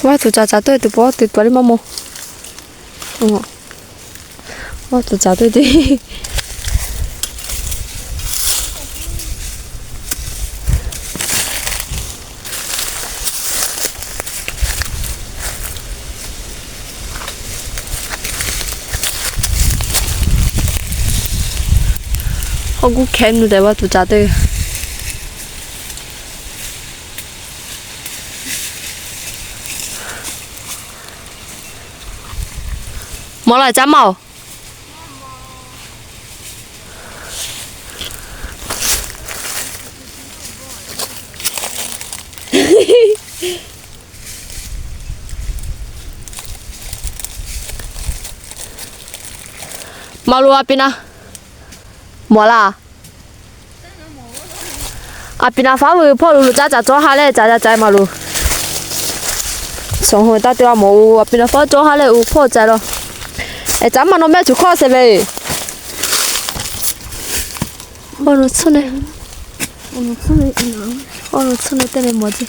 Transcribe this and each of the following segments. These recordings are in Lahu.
Vaˇ tuˬ caˍ caˍ tuˬ te, tuˬ pawˆ te tuˬ a liˇ maˇ maw. Vaˇ tuˬ caˍ tuˬ te. Hawˉ guˇ hkeh nuˇ tehꞈ vaˇ tuˬ caˍ tuˬ. Mawˬ la caˉ maˇ oˬ. Maˍ loˬ, a pi na. Mawˬ laˇ. A pi na faˉ vuiˬ hpawˇ lo lo caˉ caˍ cawˇ ha leh caˍ caˍ caˍ maˍ loˬ. Shawˍ hui taˇ te a mawˬ oˬ, a pi na faˉ cawˇ ha leh oˬ hpawˇ ca la. Ehˉ, caˉ maˇ naw mehˆ cuˬ hkawˇ shehˍ ve. Awˬ lo tcuhˉ ne. Awˬ lo tcuhˉ ne teˇ le mawˬ ce.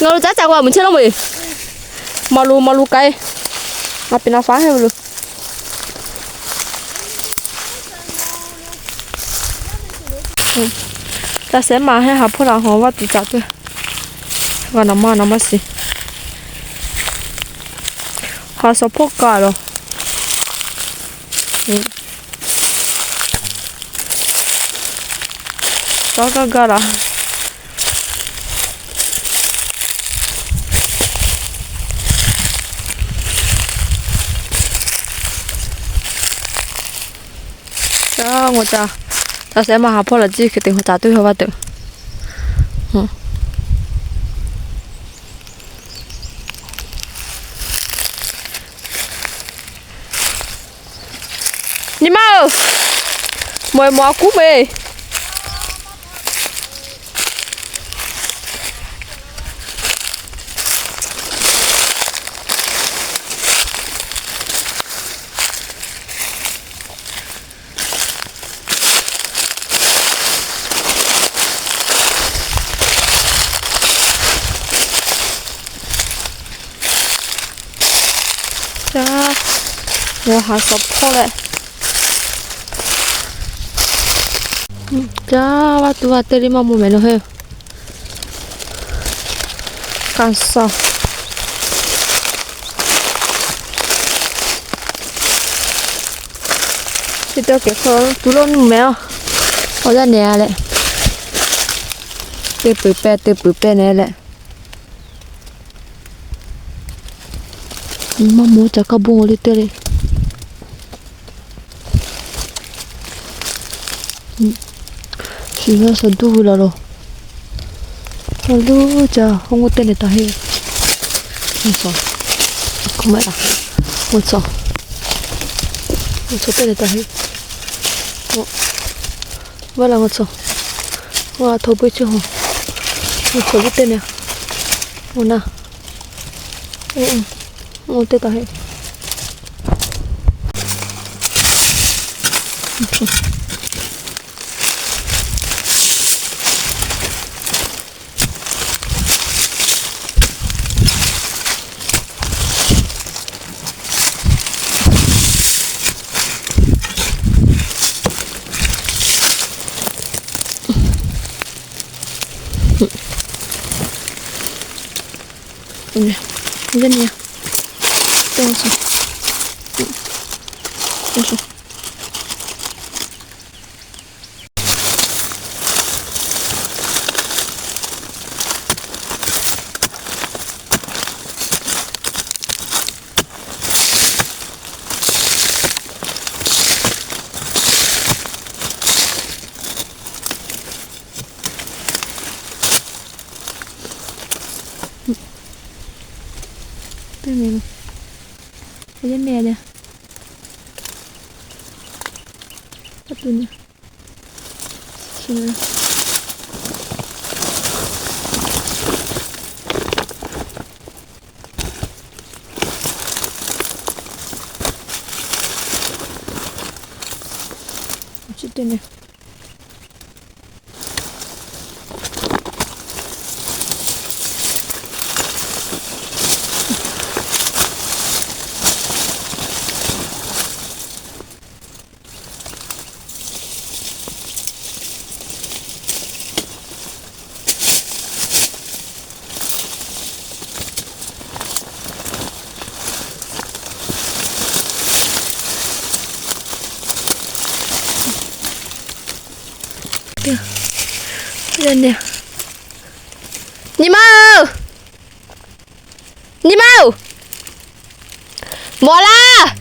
Ngaˬ lo caˉ caˍ k'o a muˬ chehˇ laˇ ve. Maˍ loˬ, maˍ loˬ k'ai. A pi na faˉ heˆ ve loˬ. Ca shehˍ maˬ heˆ, ha hpawˇ la haw vaˇ tuˬ caˍ tuˬ. G'a naˍ maˇ naˍ maˇ shiˍ. Ha shawˍ hpawˇ kaꞈ loˬ. Taˇ gaˇ gaˇ laˬ. Ca ngawˬ ca, ca shehˍ maˬ ha hpawˇ laˬ ciˇ hk'e te hk'aw caˍ tuˬ ve vaˇ tuˬ. Nyi ma oˬ, mawˬ e mawˬ a kuˉ ve. Ca, ngaˬ ha shawˍ hpawˇ leh, ca, vaˇ tuˬ vaˇ te le maˇ mawˬ mehˍ lo heˆ. Kaꞈ shaˍ. Chi teˇ kehˬ hk'aw tuˬ lo nuˇ mehˍ oˬ. Awˬ yaˇ nehˬ a leh, te peuˬ pehˇ te peuˬ pehˇ nehˬ leh, maˇ mawˬ ca kaˇ bon le teˇ le. Shiˍ g'a shaˍ duˇ ve la lo. Awˬ lo ca, awˬ ngo teˇ nehˬ taˍ heˆ. Awˬ tcuhˬ, k'oˆ maˇ laˬ. Awˬ tcuhˬ, awˬ tcuhˬ teˇ nehˬ taˍ heˆ. Vaˇ laˬ awˬ tcuhˬ. Awˬ a hto puiˉ chi hawˬ. Awˬ tcuhˬ puiˉ teˇ nehˬ. Awˬ na, awˬ teˇ taˍ heˆ. Teˇ nehˬ, a yeˉ nehˬ le. Ka tuˬ nehˬ. Nyi ma-oˬ, nyi ma-oˬ, mawˬ laˇ.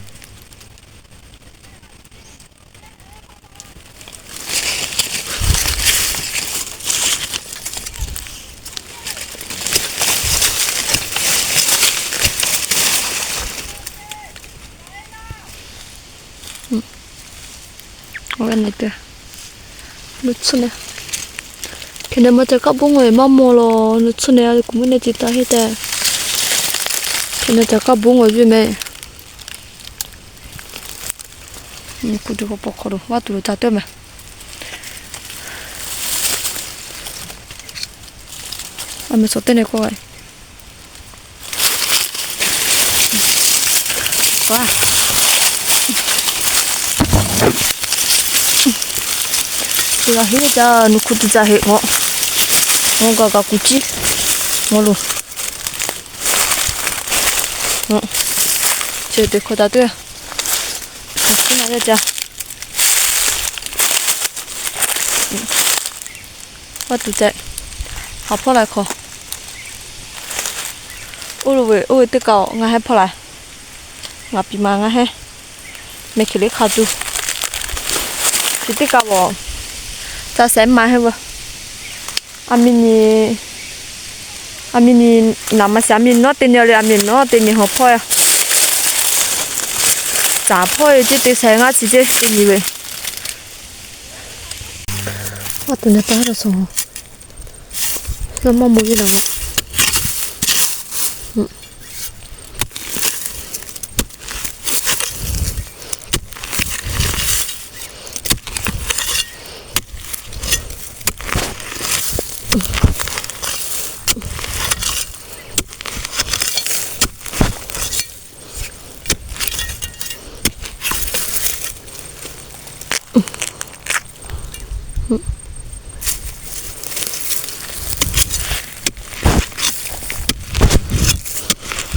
Nuˇ tsuhˇ neh, hkeh neh maˇ ca kaˆ bon ngaˬ ve maˇ mawˬ la. Nuˇ tsuhˇ neh kuˬ muiˉ neh ci taˍ heˆ tehꞈ, hkeh neh ca kaˆ bon ngaˬ ve meh. Kuˬ tuˬ k'o paw hk'aw lo vaˇ tuˬ lo ca teuˆ meh. A meh suhˍ teˇ neh k'oˆ ve, a, heˆ ca nuˇ hkuˇ tuˬ ca heˆ k'o, ngaw gaˬ kaꞈ kuˬ ciˉ, ngaw lo, chi teˇ hkawˇ ca teuˆ, a, teˇ na yaˇ ca vaˇ tuˬ ca, haꞈ hpawˇ la hk'aw, oˇ lo ve oˇ ve teˇ kaꞈ ngaˬ heh hpawˇ la, ngaˬ piˍ ma ngaˬ heh, meh hk'e le hk'a tuˬ, chi teˇ kaꞈ vaˬ, ca shehˍ ma heh veuˬ. A mi ni, a mi ni, naˍ ma shiˍ a mi nawˉ teˇ nyi le, a mi nawˉ teˇ nyi haw hpawˇ, caˍ hpawˇ ve ceˇ te shehˍ ngaˇ chi ceˇ te nyi ve. Vaˇ tuˬ neh taˍ la suhˍ, maˇ maˇ mawˬ ve la.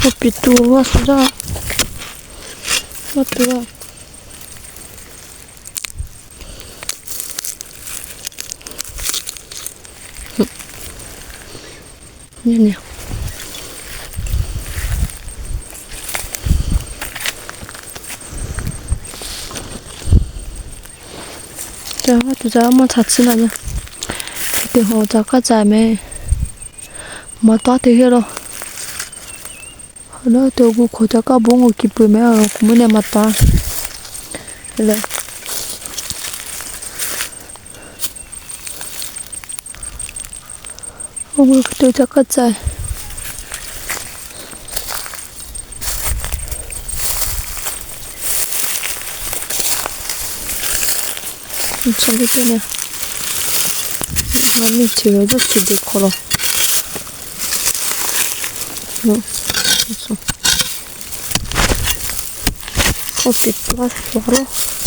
Oˇ piˍ tuˬ vaˇ suh daˇ, vaˇ tuˬ a. Ca vaˇ tuˬ ca maˇ htaꞈ tcuhˉ la yaˇ. Hk'e te hawˬ ca kaˇ ca meh. Maˍ taˉ te heˆ la. Aˬ, naˉ te gu hk'aw ca kaˇ bon ngaˬ kiˬ peuˬ meh, kuˬ muiˉ neh maˍ taˉ. Leh, oˇ gu hk'e te ca kaˇ ca. Chaw le teˇ neh, ngaˬ miˇ chi ve zuhˆ chi te hk'aw lo, k'oˆ piˍ tuˬ a shuˍ lo,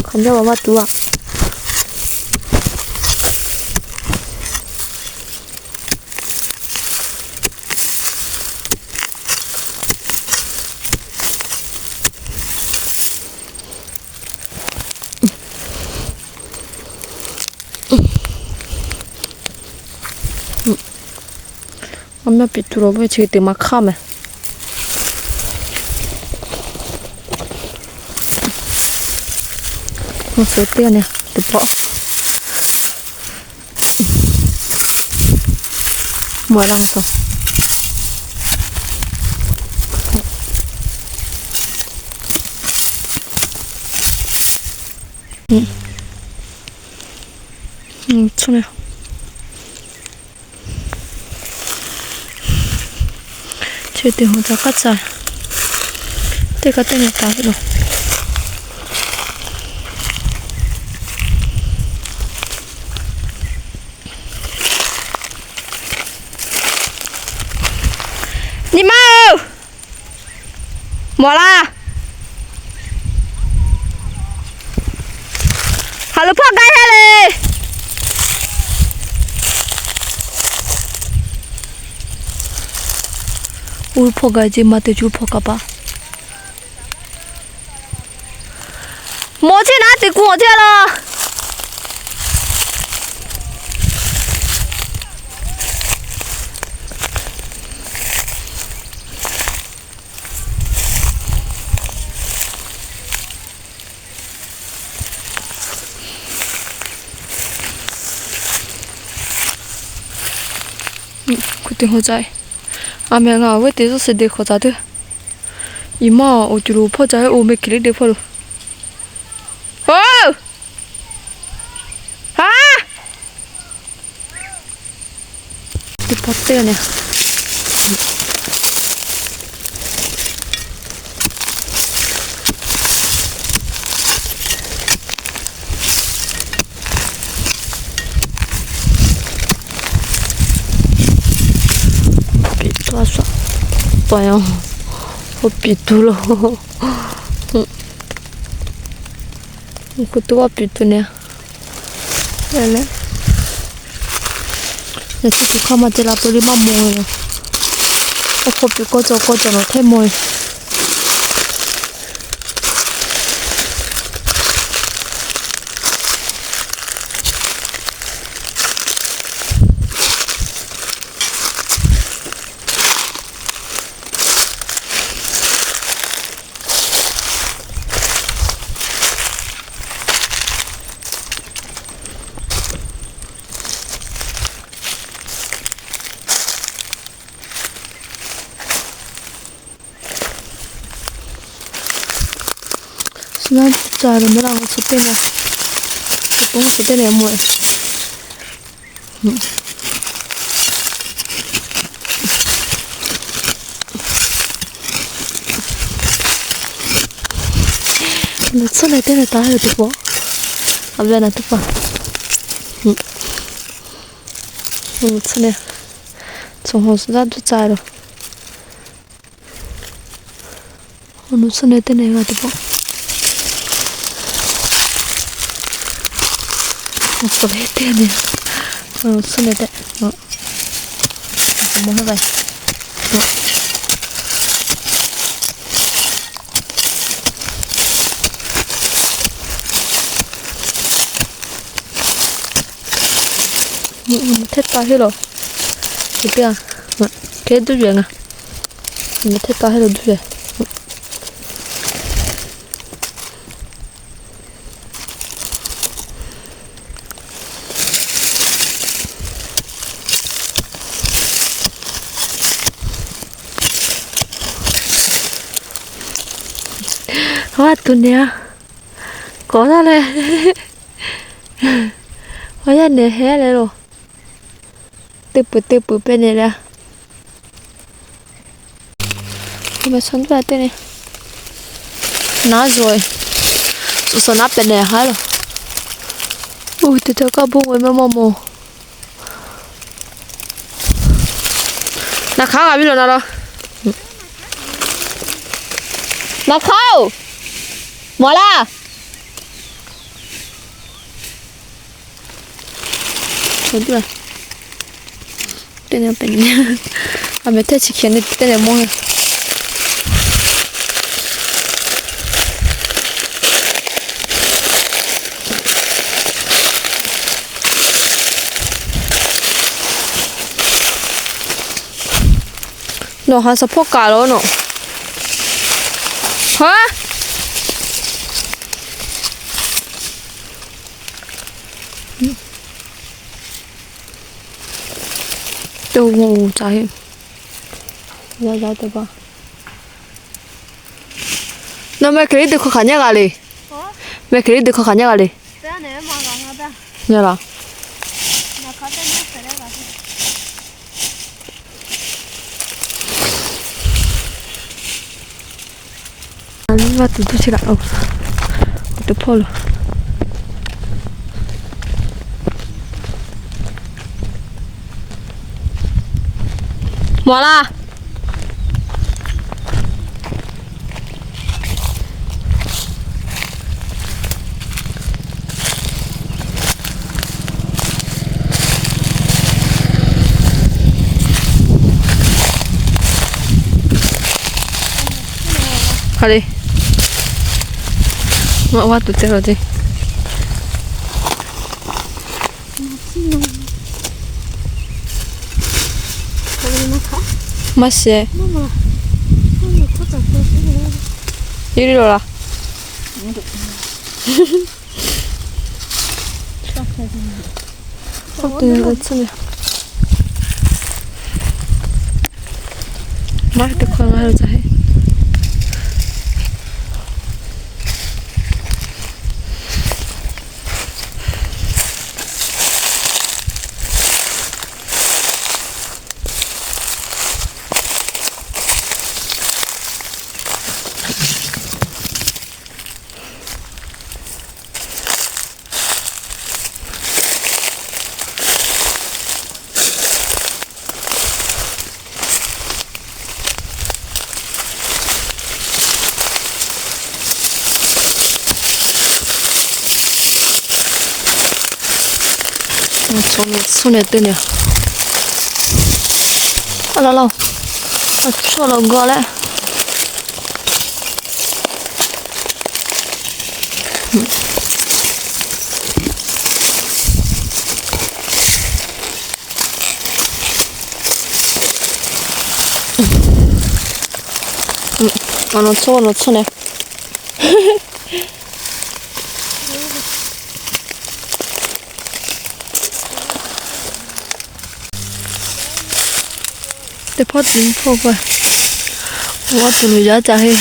hk'aˬ nyaˇ vaˬ maˇ tuˬ a. Awˬ mehˆ piˍ tuˬ lo ve chi teˇ maˇ hk'aˇ meh. Awˬ suhˍ teˇ neh teˇ pawˆ. Mawˬ laˇ suhˍ. Chi teˇ hawˬ ca kaˉ ca, teˇ kaˉ teˇ nyi taˍ ve lo. Nyi ma-oˬ, mawˬ laˇ. Haˍ lo hpawˇ ga heˆ le. Uˉ hpawˇ ga ce maˇ te cuˇ hpawˇ kaꞈ paˍ. Mawˬ ce naˉ teꞈ kuˬ awˬ ce la. Hk'e te hawˬ ca, a meh ngaˬ awˬ ve teˇ zuhˇ se de hk'awꞈ ca teˇ. Iˉ maˇ awˬ cuˬ lo hpawˇ ca ve oˇ meh hkiˬ liˇ de hpawˇ lo. Oˇ, ha, teˇ hpawˇ teˇ ne. Piˍ tuˬ a sha, pa yaˇ, oˇ piˍ tuˬ lo. K'o tuˬ a piˍ tuˬ ne. Leh leh, yaꞈ chi tuˬ hk'aˇ maˇ te la peuˬ le maˇ mawˬ ve yoˬ. Oˇ hk'aw piˍ kawˇ cawˬ kawˇ cawˬ nawˬ hteˇ mawˬ ve. Suh naˉ ca lo meh laˇ k'o, chi teˇ na, awˬ pon chi teˇ leh mawˬ. Nawˬ tsuhˇ leh teˇ leh taˍ ve teˇ pawˆ, a ve na teˇ pawˆ. Nawˬ tsuhˇ leh, tsuhˇ hawˬ suh naˉ duˇ ca lo. Awˬ nu tsuhˇ neh teˇ neh g'a teˇ pawˆ. Awˬ tawˍ ve teˇ neh, awˬ nu tsuhˇ neh teˇ, awˬ mawˬ heˆ ve. Hteˇ taˇ heˆ lawˬ. Teˇ teˇ a, kehˉ duˇ yehˬ ngaˬ. Hteˇ taˇ heˆ lawˬ duˇ yehˬ. Haˉ tuˬ neh a, kawˍ taˇ leh. Haˉ yaˇ neh heh leh lo. Teˇ peuˬ teˇ peuˬ pehˇ neh leh. Meh shawˉ teˇ g'aˇ teˇ neh, naˉ zuhˬ, suhˍ suhˍ naˉ pehꞈ neh haˉ lo. Uˉ, teˇ ca kaˇ bon ve maˇ maˇ mawˬ. Naˬ hk'aˇ g'a viˉ lo na lo. Naˬ hk'aˇ-oˬ, mawˬ laˇ. Teˇ neh pehꞈ neh, a meh hteˇ chi hkeh neh teˇ neh mawˬ. Nawˬ ha suhˍ hpawˇ kaꞈ lo nawˬ. Haˉ. Teˇ g'aˇ ca heˆ. Yaˇ yaˇ teˇ g'aˇ. Nawˬ meh hk'e liˇ deh hk'aw hk'aˬ nyaˇ g'a le. Meh hk'e liˇ deh hk'aw hk'aˬ nyaˇ g'a le. Nyaˇ laˬ. G'aˇ tuˬ tuˬ chi kaꞈ, tuˬ hpawˇ lo. Mawˬ laˇ. Hk'aˬ le. Maˇ g'aˇ tuˬ te la ce. Maˇ shiˍ. Iˉ riˇ lo laˬ. Maˇ te hk'aw ngaˬ hui ca heˆ. Tsuhˇ nehˬ teˇ nehˬ. A la la, a tsuhˇ lo gaw leh. Awˬ nawˬ tsuhˇ, awˬ nawˬ tsuhˇ nehˬ. Teˇ hpawˇ tuˬ hpawˇ k'o, awˬ g'aˇ tuˬ lo yaˇ ca heˆ.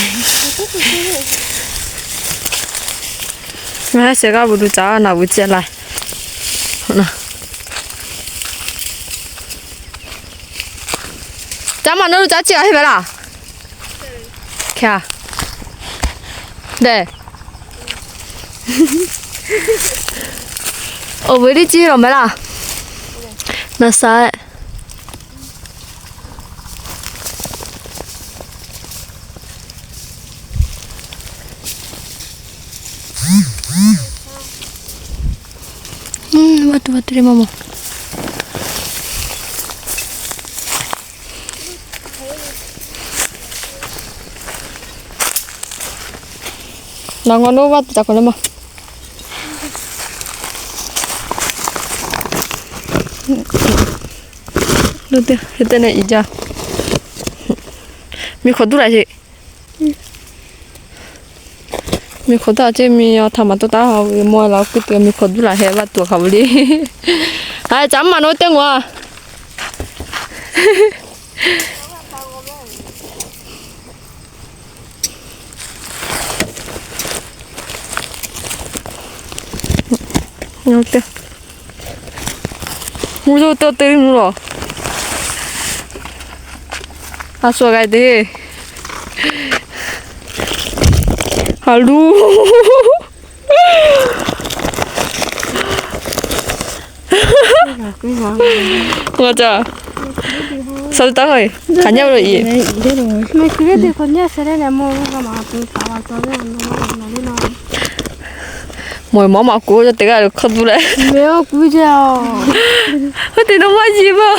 Ngaˬ hui shehˍ g'aˇ vuˬ lo ca naˬ vuˬ ceh la. Ca maˬ nawˬ lo ca ce a heˆ ve laˇ. Hka dehˬ. Awˬ vuˬ liˇ ciˇ lawˬ meh laˇ. Naˍ saˍ. Maˇ tuˬ maˇ tuˬ le maˇ mawˬ. Naˬ ngaw naˉ g'aˇ tuˬ ca k'awꞈ le maˇ. Lo teˇ, hk'e te ne iˉ jaˇ. Miˬ hk'awꞈ duˉ la sheˍ. Miˬ hk'awꞈ duˉ a ceˇ, miˬ awˬ htaꞈ maˍ tawˇ taˍ ve mawˇ la kuiˉ te miˬ hk'awꞈ duˉ la heh vaˇ tuˬ hk'aˬ ve le. Haiˬ, caˉ maˬ nawˬ teˇ ngaw a. Mvuhˇ zo te te nu lawˬ. A shu g'ai te. Ha lu. Ngaˬ ca. Sa taˇ hk'aˬ hk'aˬ nyi lo iˉ. Mawˬ mawˬ maˇ kuˬ ca teˇ g'aˇ lo hk'aw tuˬ leh. Hui te nawˬ maˇ ji maˇ.